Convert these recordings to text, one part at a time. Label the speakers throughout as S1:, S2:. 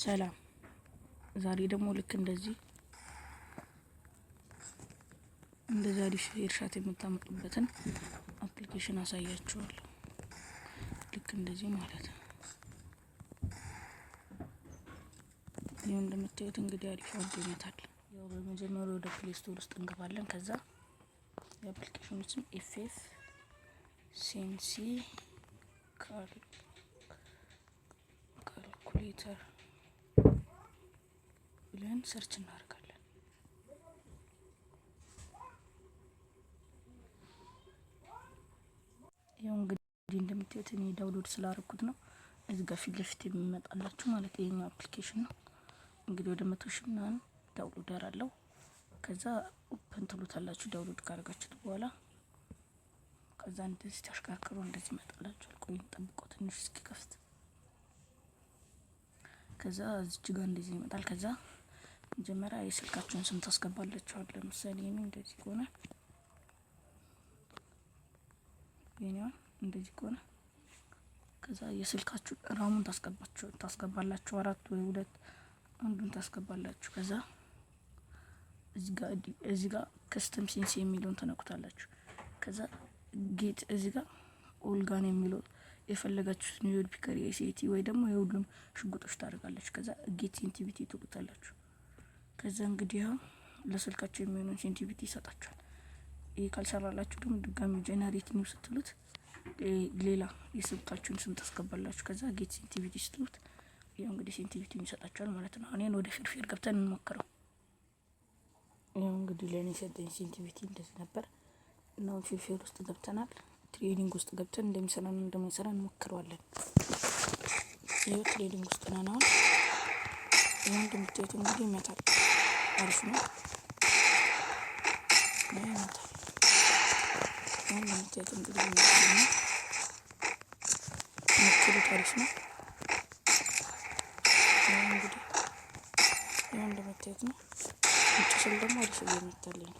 S1: ሰላም። ዛሬ ደግሞ ልክ እንደዚህ እንደዚህ አሪፍ headshot የምታመጡበትን application አሳያችኋለሁ። ልክ እንደዚህ ማለት ነው። ይህ እንደምታዩት እንግዲህ አሪፍ አድርጎ ይመታል። ያው በመጀመሪያ ወደ Play Store ውስጥ እንገባለን። ከዛ የ application ኑ ስም FF Sensi Calculator ብለን search እናደርጋለን። ያው እንግዲህ እንደምታዩት እኔ download ስላደረኩት ነው እዚህ ጋር ፊት ለፊት የሚመጣላችሁ ማለት ይሄኛው application ነው። እንግዲህ ወደ 100,000 ምናምን download አለው። ከዛ open ትሉታላችሁ download ካደረጋችሁት በኋላ። ከዛ እንደዚህ ተሽከርክሮ እንደዚህ ይመጣላችኋል። ቆይ ጠብቆ ትንሽ እስኪከፍት። ከዛ እዚች ጋር እንደዚህ ይመጣል። ከዛ መጀመሪያ የስልካችሁን ስም ታስገባላችኋል። ለምሳሌ የኔ እንደዚህ ከሆነ፣ የኔውን እንደዚህ ከሆነ፣ ከዛ የስልካችሁ RAM ኡን ታስገባላችሁ። አራት ወይ ሁለት አንዱን ታስገባላችሁ። ከዛ እዚህ ጋር custom sensi የሚለውን ተነኩታላችሁ። ከዛ get እዚህ ጋር all gun የሚለው የፈለጋችሁትን የ Woodpecker፣ የ SAT ወይ ደግሞ የሁሉም ሽጉጦች ታደርጋላችሁ። ከዛ get sensitivity ትሉታላችሁ። ከዛ እንግዲህ ያው ለስልካችሁ የሚሆነውን sensitivity ይሰጣችኋል። ይህ ካልሰራላችሁ ደግሞ ድጋሚ generate new ስትሉት ሌላ የስልካችሁን ስም ታስገባላችሁ። ከዛ get sensitivity ስትሉት ያው እንግዲህ sensitivity ውን ይሰጣችኋል ማለት ነው። እኔን ወደ Free Fire ገብተን እንሞክረው። ያው እንግዲህ ለእኔ የሰጠኝ sensitivity እንደዚህ ነበር እና አሁን Free Fire ውስጥ ገብተናል። Training ውስጥ ገብተን እንደሚሰራን እንደማይሰራ እንሞክረዋለን። ይኸው training ውስጥ ነን አሁን። ይኸው እንደምታዩት እንግዲህ ይመታል። አሪፍ ነው፣ ይመታል። ይኸው እንደምታዩት እንግዲህ ይመታል። ሞክሩት፣ አሪፍ ነው። ይኸው እንግዲህ ይኸው እንደምታዩት ነው። ውጭ ስል ደግሞ አሪፍ እየመታልኝ ነው።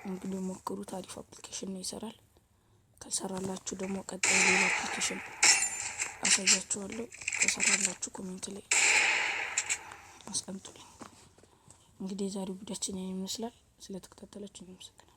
S1: እንግዲህ ሞክሩት፣ አሪፍ application ነው፣ ይሰራል። ካልሰራላችሁ ደግሞ ቀጣይ ሌላ application አሳያችኋለሁ። ከሰራላችሁ comment ላይ አስቀምጡልኝ። እንግዲህ የዛሬው ቪዲዮአችን ይህን ይመስላል። ስለተከታተላችሁ አመሰግናለሁ።